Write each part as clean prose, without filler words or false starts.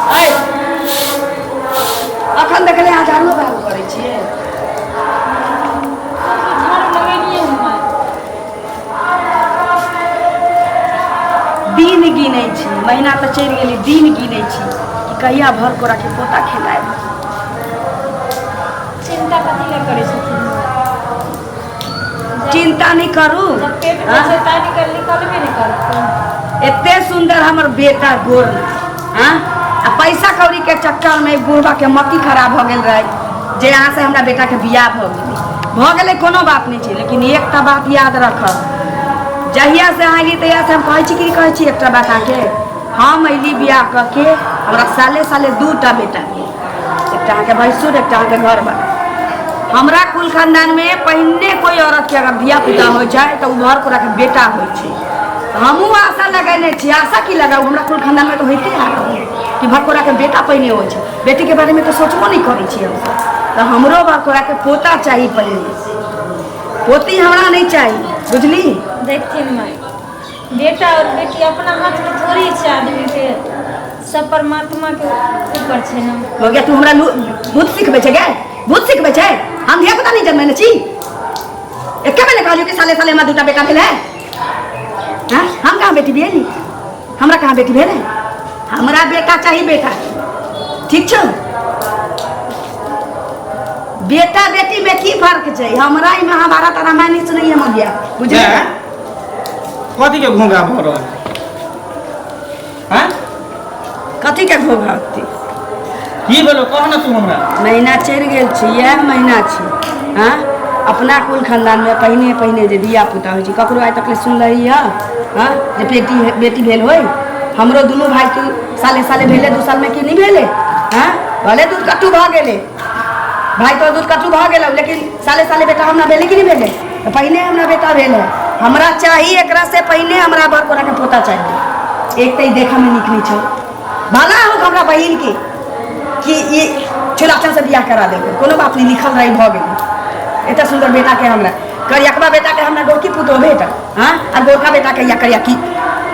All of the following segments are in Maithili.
ऐ, अखन देखले अहाँ झाड़ू बहारू करै छियै। झाड़ू लगेलियै हन माय। दिन गिनै छी, महीना तऽ चलि गेली, दिन गिनै छी कि कहिया भर कोरा के पोता खेलायब। चिंता कथी लए करै छथिन? चिंता नहि करू। जब पेट में छै ता निकल निकलबे नहि करतै। एते सुंदर हमर बेटा गोर हाँ आ पैसा कौड़ी के चक्कर में बुढ़बा के मति खराब भऽ गेल रहे जे यहाँ से हमरा बेटा के बियाह भऽ गेलै। भऽ गेलै कोनो बात नहि छै, लेकिन एकटा बात याद रखब, जहिया से अहाँ एली तहिया से हम कहै छी कि कहै छी एकटा बात अहाँके, हम अयली बियाह कऽ के हमरा साले साले दूटा बेटा भेल, एकटा अहाँके भैंसुर, एकटा अहाँके घरवाला। हमरा कुल खानदानमे पहिने कोइ औरतके अगर धिया पुता होइ छै तऽ ओ घर कोराके बेटा होइ छै। तऽ हमहूँ आशा लगेने छी, आशा की लगाउ, हमरा कुल खानदानमे तऽ होइते आ रहल कि भरकोराके बेटा पहिने होइ छै, बेटीके बारेमे तऽ सोचबो नहि करै छी हमसभ। तऽ हमरो भरकोराके पोता चाही पहिने, पोती हमरा नहि चाही, बुझली? देखथिन माय, बेटा और बेटी अपना हाथमे थोड़ी छै आदमीके, सब परमात्माके ऊपर छै ने। हो गया, तू हमरा भूत सिखबै छै गे, भूत सिखबै छै? हम धिया पुता नहि जन्मेने छी? एके बेर कहलियौ कि साले साले हमरा दूटा बेटा भेल है। हाँ, हम कहाँ बेटी भेली? हमरा कहाँ बेटी भेल है? हमरा बेटा चाही, बेटा। ठीक छौ? बेटा बेटी में की फर्क छै? हमरा ई महाभारत आ रामायण नहीं सुनैये मगिया, बुझलियै? कथी के घोंघा भऽ रहल हैं? कथी के घोंघा होतै? की भेलो, कह न तू हमरा। महीना चढ़ि गेल छै, इएह महीना छै। हँ, अपना कुल खानदानमे पहिने पहिने जे धिया पुता होइ छै, ककरो आइ तक सुनलही हँ? हँ, जे बेटी बेटी भेल होइ? हमरो दुनू भाइके साले साले भेलै 2 सालमे, कि नहि भेलै? हँ, भले दूध कट्टू भऽ गेलै भाइ, तो दूध कट्टू भऽ गेलौ, लेकिन साले साले बेटा हमरा भेलै कि नहि भेलै? तऽ पहिने हमरा बेटा भेल है। हमरा चाही, एकरा से पहिने हमरा बर कोराके पोता चाही। एक तऽ ई देखऽमे नीक नहि छौ, भला हो हमरा बहिन के कि ई चुलाचन से बियाह करा देलकै, कोनो बात नहि, लिखल रही भऽ गेलै। एते सुन्दर बेटाके हमरा करियकबा बेटाके हमरा गोरकी पुतोह भेटल। हाँ, आ गोरका बेटाके या करियकी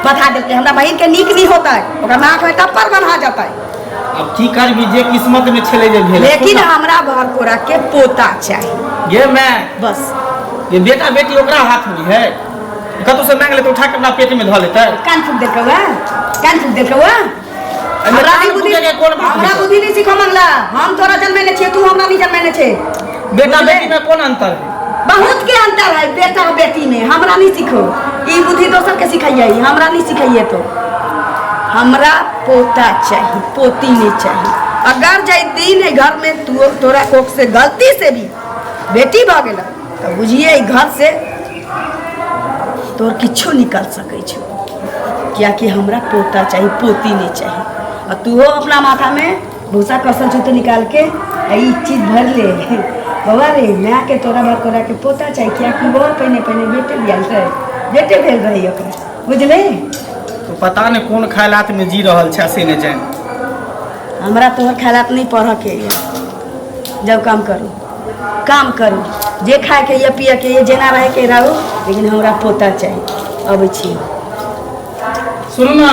बता देलकै, हमरा बहिनके नीक नहि होतै, ओकरा नाकमे टप्पर बन्हा जेतै। अब की करबी, जे किस्मत में छलै जे भेलै। लेकिन हमरा भर कोरा के पोता चाही। गे मैं बस ये बेटा बेटी ओकरा हाथ में है, कतौ से मांग लेते उठा के अपना पेट में धऽ लेतै। कान फूक देलकौ आ, कान फूक देलकौ आ। एहिमे हमरा कान नहीं बुद्धि फूके के कोन बात हमरा भेलै? बुद्धि नहीं सीखो मंगला, हम तोरा जन्मेने छियै, तू हमरा नहीं जन्मेने छै। बेटा बुझले? बेटी में कोन अंतर है? बहुत के अंतर है बेटा बेटी में, हमरा नहीं सीखो ई बुद्धि, दोसर के सिखाइए, हमरा नहीं सिखाइए। तो हमरा पोता चाही, पोती नहीं चाही। अगर जाय दिन है घर में तू तोरा कोख से गलती से भी बेटी भऽ गेल तऽ बुझिए ई घर से तोर किछो निकल सकै छौ, कियाकि हमरा पोता चाही, पोती नहीं चाही। आ तूहो अपना माथामे भूसा कसल छौ तऽ निकाल के आ ई चीज भर ले बौआ रे, मायके तोरा भर तोरा के पोता चाही, कियाकि ओहो पहिने पहिने बेटे बियाल रहे, बेटे भेल रही ओकरा, बुझले? तो पता नहीं कोन ख्यालात में जी रहल छै से नहीं जानि। हमरा तोहर ख्यालात नहीं पढ़ऽ के यऽ, जब काम करू, काम करू, जे खायके यऽ पियके यऽ, जेना रहैके रहू, लेकिन हमरा पोता चाही। अबै छी। सुनू ना,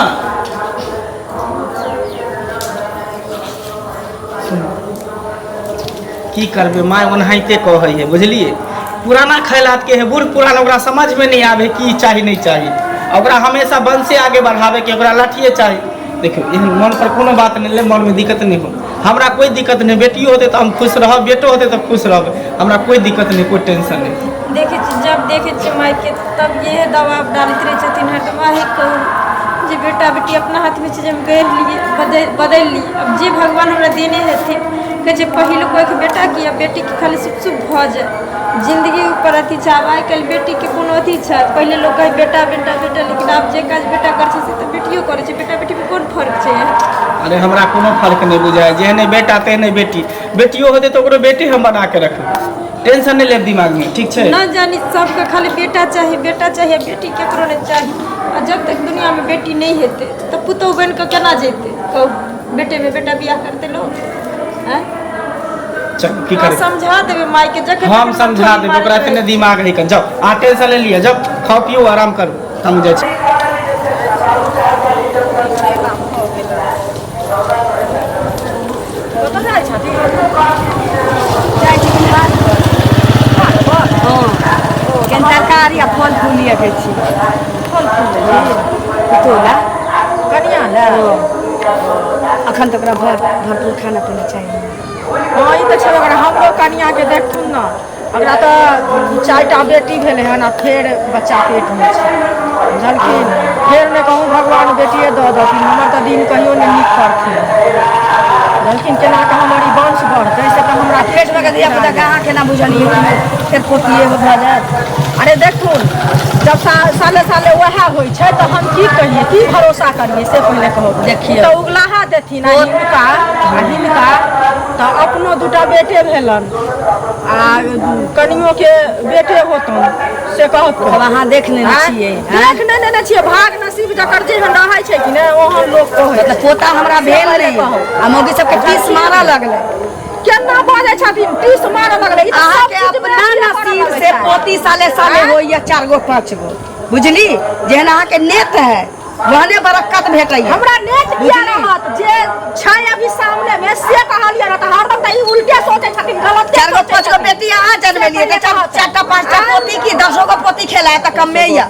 सुनू, की करबै, माय ओनाहिते कहै है, बुझलियै? पुराना ख्यालात के है, बूढ़ पुरान, ओकरा समझ में नहीं आवे की चाही नहीं चाही। आ ओकरा हमेशा वंशे आगे बढ़ावे के, ओकरा लाठिए चाही। देखियौ, एहन मन पर कोनो बात नहि ले, मनमे दिक्कत नहि हो। हमरा कोइ दिक्कत नहि, बेटियो होतै तऽ हम खुश रहब, बेटो होतै तऽ खुश रहब, हमरा कोइ दिक्कत नहि, कोइ टेंशन नहि। देखै छी, जब देखै छियै मायके तब इएह दबाव डालैत रहै छथिन हरदम। अही कहू जे बेटा बेटी अपना हाथमे छै जे हम गढ़ि लिए, बदलि बदलि लिए। आब जे भगवान हमरा देने हेथिन, कहै छै पहिल कोइके बेटा की आ बेटीके खाली शुभ शुभ भऽ जाय जिन्दगी ऊपर अथी छै। आब आइ काल्हि बेटीके कोनो अथी छै? पहिले लोक कहै बेटा बेटा बेटा, लेकिन आब जे काज बेटा करै छै से तऽ बेटियो करै छै। बेटा बेटीमे कोन फर्क छै? अरे हमरा कोनो फर्क नहि बुझाइ, जेहने बेटा तेहने बेटी। बेटियो होतै तऽ ओकरो बेटी हम बना के रखबै, टेंशन नहि लेब दिमागमे, ठीक छै? न जानी सबके खाली बेटा चाही, बेटा चाही, आ बेटी केकरो नहि चाही। आ जब तक दुनियामे बेटी नहि हेतै तऽ पुतहु बनि कऽ केना जेतै कहू? बेटेमे बेटा बियाह करतै लोक? आँय? चल, की अहाँ करबै, समझा देबै मायके जखन हम समझा देबै ओकरा, एतने दिमाग है कन। जाओ, अहाँ टेंशन ले लिअ, जाओ, खाओ पियो, आराम करू। हम जाइ छी। कतऽ जाइ छथिन? जाइ छी हाट पर। हँ, केहन तरकारी आ फल फूल लिअ के छी। फल फूल लेली? पुतोला। कनिया लए? अखन तऽ ओकरा भर भरपूर खाना पीना चाही। हँ, ई तऽ छेबे करै। हमरो कनियाके देखथुन ने, ओकरा तऽ 4टा बेटी भेलै हन आ फेर बच्चा पेटमे छै, बुझलखिन? फेर नहि कहूँ भगवान बेटिए दऽ देथिन, हमर तऽ दिन कहियो नहि नीक करथिन, बुझलखिन? केना कऽ हमर ई वंश बढ़तै से तऽ हमरा पेटमे के धिया पुता के अहाँ केना बुझलियै फेर पोतिए भऽ जायत? अरे देखथुन, जब साले साले वएह होइ छै तऽ हम की कहियै, की भरोसा करियै से पहिले कहू। देखियौ। तऽ उगलाहा देथिन। आ हिनका तऽ अपनो 2टा बेटे भेलन आ कनियोके बेटे होतन, से कहत? तब अहाँ देख लेने छियै? देख नहि लेने छियै। भाग नसीब जकर जेहन रहै छै कि नहि, ओहन लोक कहै। मतलब पोता हमरा भेल पहिले नहि कहू। आ मौगी सबके टीस मारऽ लगलै। केना बाजै छथिन? टीस मारऽ लगलै? ई तऽ सब अहाँके चीजमे अपना अथिये करऽ नसीब लगै से छै। पोती साले साले होइया, 4 गो 5 गो, बुझली? जेहन अहाँके नेत है ओहने बरक्कत भेटैया। हमरा नेत किया बुझली? रहत? जे छै अभी सामने में से कहलियै ने, तऽ हरदम तऽ ई उल्टे सोचै छथिन, गलते 4 गो सोचै 5 गो छथिन। बेटी अहाँ जनमेलियै तऽ पहिले कहत। 4टा 5टा पोती की 10 गो पोती खेला तऽ कमे यऽ।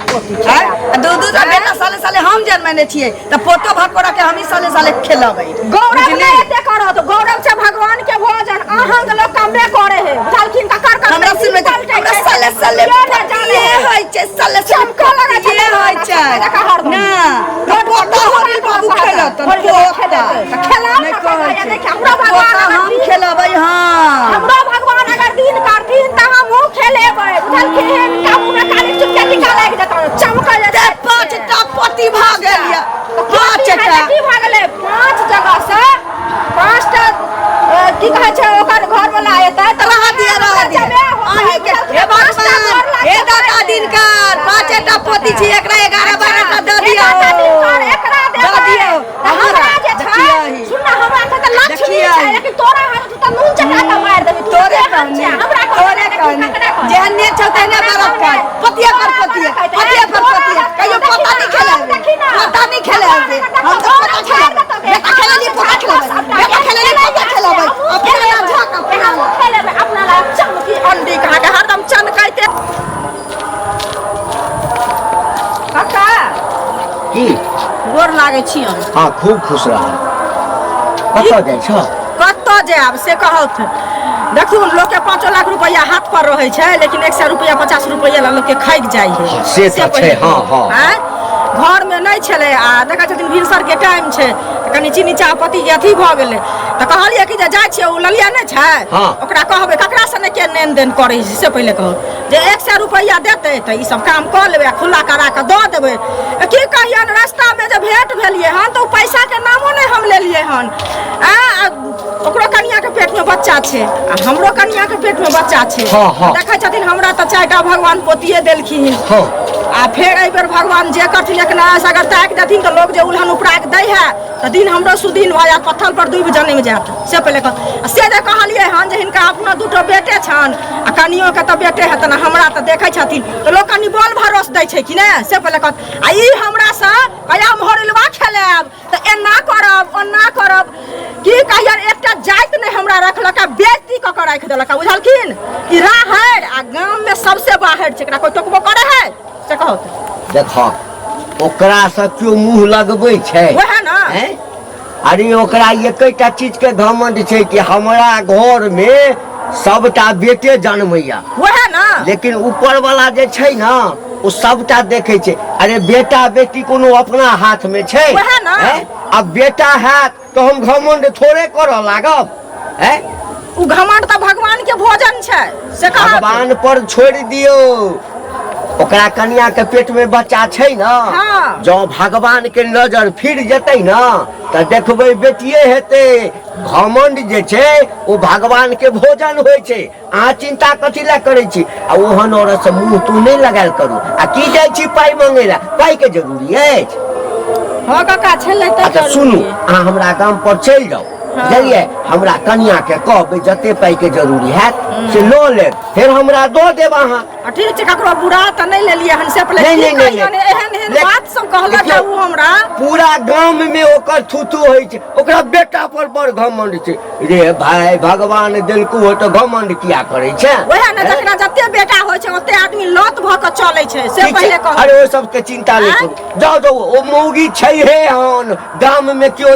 आँय? आ 2 2 टा बेटा साले साले हम जनमेने छियै तऽ पोतो भकोरा के हमही साले साले खेलबै। गौरव बुझली? नहि एते करत, गौरव छै भगवान के भोजन, अहाँके लोक कमे करे है, बुझलखिन? ककर ककर हमरा सुनबै तऽ पलटै हमरा छै। साले साले के नहि जाने पोतिए है। होइ छै, साले साले चमकऽ लगै छै पोतिए होइ छै। देखा हरदम। ना तऽ पोता हरी बाबू खेलत। पोता तऽ खेलाउ नहि ने। कहै कहै छै। देखियौ, हमरो भगवान पोता अगर हम खेलबै। हँ, हमरो भगवान अगर दिन करथिन तऽ हमहूँ खेलेबै, बुझलखिन? हिनका मुँहमे काली चुपके टीका लागि जेतनि, चमकऽ जेतै। 5टा पोती भऽ गेल यऽ, 5टा। की भऽ गेलै? 5 जगह से 5टा की कहै छै, ओकर घर वाला एतै तऽ रह दिअ, रह दिअ अहीं के। हे भगवान, हे दाता दिनकर, 5टा पोती छी, एकरा 11 12टा दऽ दियौ, एकरा दऽ दियौ। हमरा जे छै देखियौ। सुन ना, हमरा छै तऽ लक्ष्मी देखियौ। छै, लेकिन तोरा हाथ तू तऽ नून चटा कऽ मारि देबही तू। तोरे केहन कहनी छै? हमरा तोरे कहनी, जेहन ने छौ तेहने बरक्कत। पोतिया पर पोतिया, पोतिया पर पोतिया। कहियो पोता नहीं खेलाबे, पोता नहीं खेलाबे। हम तऽ पोता खेलाबे। बेटा खेलेली, पोता खेलाबे। बेटा खेलेली, पोता खेलाबे। अपना ला झाक, अपना ला। खेलेबै अपना ला। चमकी अंडी कहाँ के हरदम चमकैते। काका। की? गोर लागै छी हम। हाँ, खूब खुश रह। कतऽ जाइ छह? कतऽ जायब से कहत? देखू, लोकके 5 लाख रुपैआ हाथ पर रहै छै, लेकिन 100 रुपैआ 50 रुपैआ ला लोकके खैक जाइ है। से तऽ छै, पहिले हँ, हँ। आँय? घरमे नहि छलै आ देखै छथिन भिनसरके टाइम छै तऽ कनि चीनी चाह पत्तीके अथी भऽ गेलै, तऽ कहलियै कि जे जाइ छियै, ओ ललिया नहि छै, ओकरा कहबै। ककरासँ नहि के लेन देन करै छै से पहिले कहू, जे 100 रुपैआ देतै तऽ ई सब काम कऽ लेबै आ खुल्ला करा कऽ दऽ देबै। की कहियनि, रास्तामे जे भेंट भेलियै हन तऽ ओ पैसाके नामो नहि हम लेलियै हन। आ ओकरो कनियाके पेटमे बच्चा छै आ हमरो कनियाके पेटमे बच्चा छै। हँ, हँ। देखै छथिन, हमरा तऽ 4टा भगवान पोतिए देलखिन। आ फेर एहि बेर भगवान जे करथिन, एक नया अगर ताकि देथिन तऽ लोक जे उल्हन उपराग दै है तऽ दिन हमरो सुदिन भऽ जायत, पत्थर पर डूबि जनमि जायत से पहिले कह। आ से जे कहलियै हन जे हिनका अपनो 2 बेटे छनि आ कनियोके तऽ बेटे हेतनि, हमरा तऽ देखै छथिन तऽ लोक कनि बोल भरोस दै छै कि नहि, से पहिले कह। आ ई हमरासँ कहिया मोहरिलवा खेलायब तऽ एना करब, ओना करब। की कहियनि, एकटा जाति नहि हमरा रखलक आ बेइज्जती कऽ कऽ राखि देलक, बुझलखिन? ई राहरि आ गाममे सबसे बाहर छै, एकरा कोइ टोकबो करै है से कहू तऽ? देखऽ, ओकरासँ केओ मुँह लगबै छै? वएह ने। हैं? अरे, ओकरा एकेटा चीज के घमंड छै कि हमरा घर में सबटा बेटे जन्मैया। वएह ने। लेकिन ऊपर वाला जे छै ने, ओ सबटा देखै छै। अरे, बेटा बेटी कोनो अपना हाथ में छै? वएह ने। हैं? आब बेटा हैत तऽ हम घमंड थोड़े करऽ लागब, हैं? ओ घमंड तऽ भगवान के भोजन छै से कहत। भगवान पर छोड़ि दियौ ओकरा। कनिया के पेट में बच्चा छै ने? हाँ। जँ भगवान के नजर फिर जेतै ने तऽ देखबै बेटिए हेतै। घमंड जे छै ओ भगवान के भोजन होइ छै। अहाँ चिंता कथी लए करै छी? आ ओहन औरत से मुंह तू नहि लगायल करू। आ की जाइ छी पाइ मंगै लए? पाइ के जरूरी अछि? हँ काका, छलै तऽ अच्छा जरूरी। सुनू, अहाँ हमरा गाम पर चलि जाउ। बुझलियै हमरा कनिया के कहबै जते पाइ के जरूरी हैत से लऽ लेब फेर हमरा दऽ देब अहाँ आ ठीक छै ककरो बुरा तऽ नहि लेलियै हन से पहिले नहि, की नहि, नहि, कहियौ ने नहि। एहन एहन लेकिन- बात सब कहलक देखियौ, ओ हमरा पूरा गाम में ओकर थूथू होइ छै ओकरा बेटा पर बड़ घमंड छै रे भाय भगवान देलकू हो तऽ घमंड किया करै छै वएह ने जकरा जते बेटा होइ छै ओते आदमी लत भऽ कऽ चलै छै से ठीक छै, पहिले कहू अरे ओ सबके चिंता नहि आँय? करू जाउ जाउ ओ मौगी छै हे हन गाम में केओ